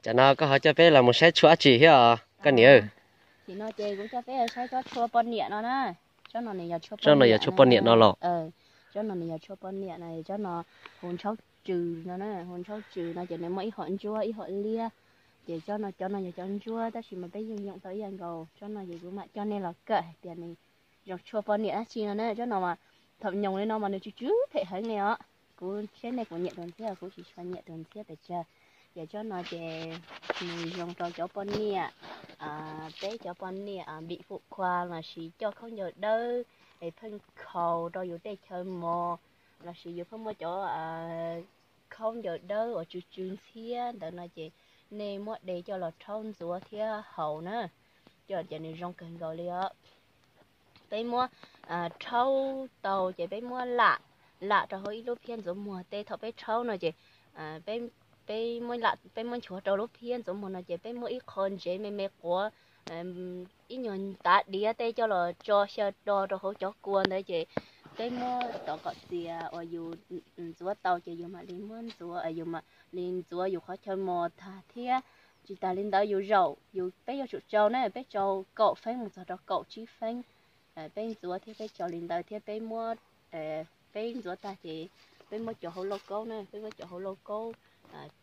Tam no koj ho coj peb los mus saib tshuaj dab tsi thiab os koj niam? Tam no ces kuv coj peb saib tsob tshuaj poj niam no na. Tsob no yog tshuaj poj niam no los? Tsob no nws yog tshuaj poj niam no, tsob no hu ntshaub tsws no, hu ntshaub tsws no ces nws muaj ib hom ntsuab ib hom liab. Ces tsob no, cov no yog cov ntsuab tab sis mas peb yeej yoom tau ib yam nkaus. Tsob no ces kuv mam coj nej los kawm hais tias nws zoo tshuaj poj niam dab tsi no na. Tsob no mas thaum nyoos li no mas nws tsw tsw phem heev li os. Kuv saib nej kuv nyiam tus ntxhiab, kuv tsis tshua nyiam tus ntxhiab pes tsawg. Ces tsob no ces nws zoo rau cov poj niam, peb cov poj niam bị phụ khoa lossis coj khaub ncaws dawb es pheej khaus rau yus tej chaw mos, lossis yus pheej muaj cov khaub ncaws dawb uas tsw tsw ntxhiab ntawd no ces nej muab de coj los rhaub ntxuav thiab haus na, coj ces nws zoo kawg nkaus li os. Peb muab rhaub tau ces peb muab lam, lam rau hauv ib lub phiab ntxuav muag tej. Thaum peb rhaub no ces peb, peb muab lam, peb muab nchuav rau lub phiab ntxuav muag no ces peb muab ib qho ntsev me me quav, ib nyuag tav diav tej coj los tso xyaw do rau hauv cov kua ntawd ces peb muab tom kom txias uas yus ntxuav tau ces yus mam li muab ntxuav, yus mam li ntxuav yus qhov chaw mos tag thiab. Tsis tas li ntawd yus zaum, yus, peb yuav tsum tsau na, peb tsau kaum feeb mus txog rau kaum tsib feeb. Peb ntxuav thiab peb tsau li ntawd thiab peb muab, peb ntxuav tag ces peb muab cov hauv lauj kaub na, peb muab cov hauv lauj kaub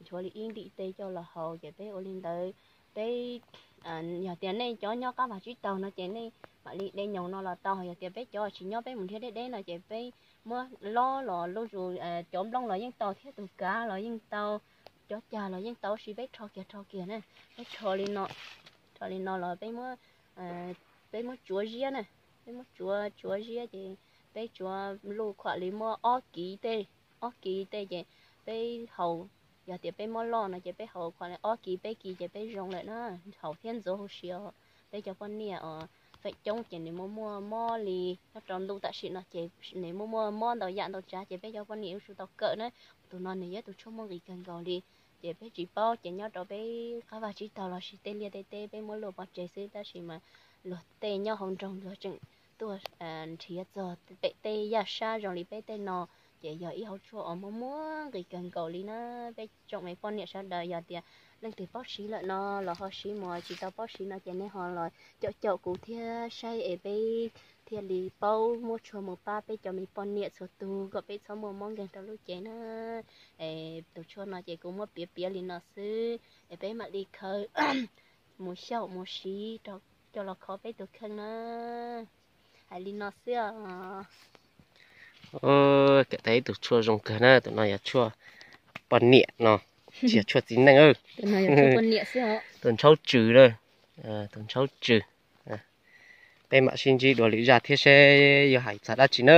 nchuav li ib ntim tej coj los haus ces peb ua li ntawd. Peb, yog tias nej cov nyob qab vag tsib taug no ces nej mam li de nyoos no los tau, yog tias peb cov tsis nyob, peb mus nrhiav deb deb no ces peb muab lob los lub zus, cov nplooj los yeej tau thiab tus kav los yeej tau, cov cag los yeej tau, sis peb rho kiag rho kiag na, peb rho li no, rho li no los peb muab, peb muab tsuav ziab na, peb muab tsuav, tsuav ziab ces peb tsuav luj khuam li muaj ob kiv tej, ob kiv tej ces peb haus, yog tias peb muab loj no ces peb haus khuam li ob kiv peb kiv ces peb zoo lawm na. Haus thiab ntxuav huv si os. Peb cov poj niam os, feem coob ces nws muaj muaj mob li nyob rau ntuj tam sim no ces nws muaj muaj mob ntau yam ntau tsav ces peb cov poj niam yuav tsum tau kawm na. Tus no nws yog tus tshuaj muaj nqis kawg nkaus li. Ces peb tsis paub ces nyob rau peb qab vag tsib taug lossis tej liaj tej teb peb muab luaj pov tseg xwb, tab sis mas luag tej nyob hauv nroog luag tseem tuaj nrhiav txog pem tej yaj sab zoo li peb tej no, ces yog ib hauv tshuaj uas muaj muaj nqis kawg nkaus li na. Peb tsoom me poj niam sawv daws yog tias leej twg paub siv lawm no los ho siv, mus tsis tau paub siv no ces nej ho los caum caum kuv thiab saib es peb thiaj li paub muab tshuaj mus pab peb cov me poj niam txhua tus kom peb txhob muaj mob nkeeg rau lub cev na. Es tus tshuaj no ces kuv muab piav piav li no xwb es peb mam li khaws mus xyaum mus siv coj los kho peb tus kheej na. Hais li no xwb os. Kawm tau ib tug tshuaj zoo kawg na, tus no yog tshuaj poj niam no, tsis yog tshuaj txiv neej. Tus ntshaub tsws na, tus ntshaub tsws. Peb mam sib ntsib dua lwm zaj thiab seb yuav hais txog dab tsi na.